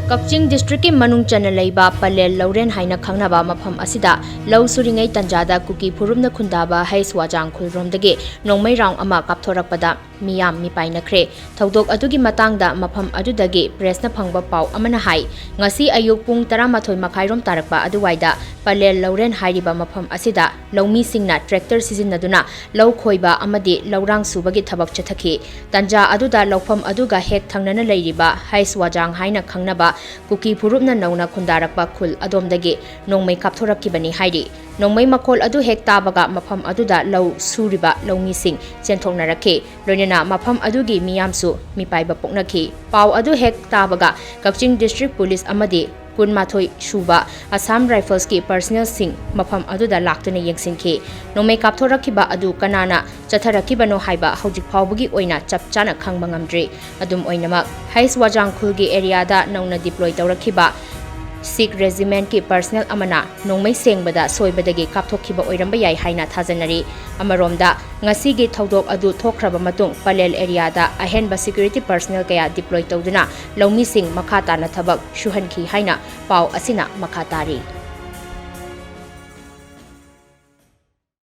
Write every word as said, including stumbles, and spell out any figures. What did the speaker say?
ꯀꯛꯆꯤꯡ ꯗꯤꯁꯇ꯭ꯔꯤꯛꯀꯤ ꯃꯅꯨꯡ ꯆꯟꯅ ꯂꯩꯕ ꯄꯂꯦꯜ ꯂꯧꯔꯦꯟ ꯍꯥꯏꯅ ꯈꯪꯅꯕ ꯃꯐꯝ ꯑꯁꯤꯗ ꯂꯧ ꯁꯨꯔꯤꯉꯩ ꯇꯟꯖꯥꯗ ꯀꯨꯀꯤ ꯐꯨꯔꯨꯞꯅ ꯈꯨꯟꯗꯥꯕ ꯍꯩꯁ ꯋꯥꯖꯥꯡ ꯈꯨꯜꯔꯣꯝꯗꯒꯤ ꯅꯣꯡꯃꯩ ꯔꯥꯎꯟ ꯑꯃ ꯀꯥꯞꯊꯣꯔꯛꯄꯗ ꯃꯤꯌꯥꯝ ꯃꯤꯄꯥꯏꯅꯈ꯭ꯔꯦ꯫ ꯊꯧꯗꯣꯛ ꯑꯗꯨꯒꯤ ꯃꯇꯥꯡꯗ ꯃꯐꯝ ꯑꯗꯨꯗꯒꯤ ꯄ꯭ꯔꯦꯁꯅ ꯐꯪꯕ ꯄꯥꯎ ꯑꯃꯅ ꯍꯥꯏ, ꯉꯁꯤ ꯑꯌꯨꯛ ꯄꯨꯡ ꯇꯔꯥꯃꯥꯊꯣꯏ ꯃꯈꯥꯏꯔꯣꯝ ꯇꯥꯔꯛꯄ ꯑꯗꯨꯋꯥꯏꯗ ꯄꯂꯦꯜ ꯂꯧꯔꯦꯟ ꯍꯥꯏꯔꯤꯕ ꯃꯐꯝ ꯑꯁꯤꯗ ꯂꯧꯃꯤꯁꯤꯡꯅ ꯇ꯭ꯔꯦꯛꯇꯔ ꯁꯤꯖꯤꯟꯅꯗꯨꯅ ꯂꯧ ꯈꯣꯏꯕ ꯑꯃꯗꯤ ꯂꯧꯔꯥꯡ ꯁꯨꯕꯒꯤ ꯊꯕꯛ ꯆꯠꯊꯈꯤ꯫ ꯇꯟꯖꯥ ꯑꯗꯨꯗ ꯂꯧꯐꯝ ꯑꯗꯨꯒ ꯍꯦꯛ ꯊꯪꯅꯅ ꯂꯩꯔꯤꯕ ꯍꯩꯁ ꯋꯥꯖꯥꯡ ꯍꯥꯏꯅ ꯈꯪꯅꯕ ꯀꯨꯀꯤ ꯐꯨꯔꯨꯞꯅ ꯅꯧꯅ ꯈꯨꯟꯗꯥꯔꯛꯄ ꯈꯨꯜ ꯑꯗꯣꯝꯗꯒꯤ ꯅꯣꯡꯃꯩ ꯀꯥꯞꯊꯣꯔꯛꯈꯤꯕꯅꯤ ꯍꯥꯏꯔꯤ꯫ ꯅꯣꯡꯃꯩ ꯃꯈꯣꯜ ꯑꯗꯨ ꯍꯦꯛ ꯇꯥꯕꯒ ꯃꯐꯝ ꯑꯗꯨꯗ ꯂꯧ ꯁꯨꯔꯤꯕ ꯂꯧꯃꯤꯁꯤꯡ ꯆꯦꯟꯊꯣꯛꯅꯔꯛꯈꯤ꯫ ꯂꯣꯏꯅꯅ ꯃꯐꯝ ꯑꯗꯨꯒꯤ ꯃꯤꯌꯥꯝꯁꯨ ꯃꯤꯄꯥꯏꯕ ꯄꯣꯛꯅꯈꯤ꯫ ꯄꯥꯎ ꯑꯗꯨ ꯍꯦꯛ ꯇꯥꯕꯒ ꯀꯛꯆꯤꯡ ꯗꯤꯁꯇ꯭ꯔꯤꯛ ꯄꯨꯂꯤꯁ ꯑꯃꯗꯤ ꯀꯨꯟꯃꯥꯊꯣꯏ ꯁꯨꯕ ꯑꯁꯥꯝ ꯔꯥꯏꯐꯜꯁꯀꯤ ꯄꯔꯁꯅꯦꯜꯁꯤꯡ ꯃꯐꯝ ꯑꯗꯨꯗ ꯂꯥꯛꯇꯨꯅ ꯌꯦꯡꯁꯤꯟꯈꯤ꯫ ꯅꯣꯡꯃꯩ ꯀꯥꯞꯊꯣꯔꯛꯈꯤꯕ ꯑꯗꯨ ꯀꯅꯥꯅ ꯆꯠꯊꯔꯛꯈꯤꯕꯅꯣ ꯍꯥꯏꯕ ꯍꯧꯖꯤꯛ ꯐꯥꯎꯕꯒꯤ ꯑꯣꯏꯅ ꯆꯞ ꯆꯥꯅ ꯈꯪꯕ ꯉꯝꯗ꯭ꯔꯤ꯫ ꯑꯗꯨꯝ ꯑꯣꯏꯅꯃꯛ, ꯍꯩꯁ ꯋꯥꯖꯥꯡ ꯈꯨꯜꯒꯤ ꯑꯦꯔꯤꯌꯥꯗ ꯅꯧꯅ ꯗꯤꯄ꯭ꯂꯣꯏ ꯇꯧꯔꯛꯈꯤꯕ ꯁꯤꯈ ꯔꯦꯖꯤꯃꯦꯟꯠꯀꯤ ꯄꯔꯁꯅꯦꯜ ꯑꯃꯅ ꯅꯣꯡꯃꯩ ꯁꯦꯡꯕꯗ ꯁꯣꯏꯕꯗꯒꯤ ꯀꯥꯞꯊꯣꯛꯈꯤꯕ ꯑꯣꯏꯔꯝꯕ ꯌꯥꯏ ꯍꯥꯏꯅ ꯊꯥꯖꯅꯔꯤ꯫ ꯑꯃꯔꯣꯝꯗ, ꯉꯁꯤꯒꯤ ꯊꯧꯗꯣꯛ ꯑꯗꯨ ꯊꯣꯛꯈ꯭ꯔꯕ ꯃꯇꯨꯡ ꯄꯂꯦꯜ ꯑꯦꯔꯤꯌꯥꯗ ꯑꯍꯦꯟꯕ ꯁꯦꯀ꯭ꯌꯨꯔꯤꯇꯤ ꯄꯔꯁꯅꯦꯜ ꯀꯌꯥ ꯗꯤꯄ꯭ꯂꯣꯏ ꯇꯧꯗꯨꯅ ꯂꯧꯃꯤꯁꯤꯡ ꯃꯈꯥ ꯇꯥꯅ ꯊꯕꯛ ꯁꯨꯍꯟꯈꯤ ꯍꯥꯏꯅ ꯄꯥꯎ ꯑꯁꯤꯅ ꯃꯈꯥ ꯇꯥꯔꯤ꯫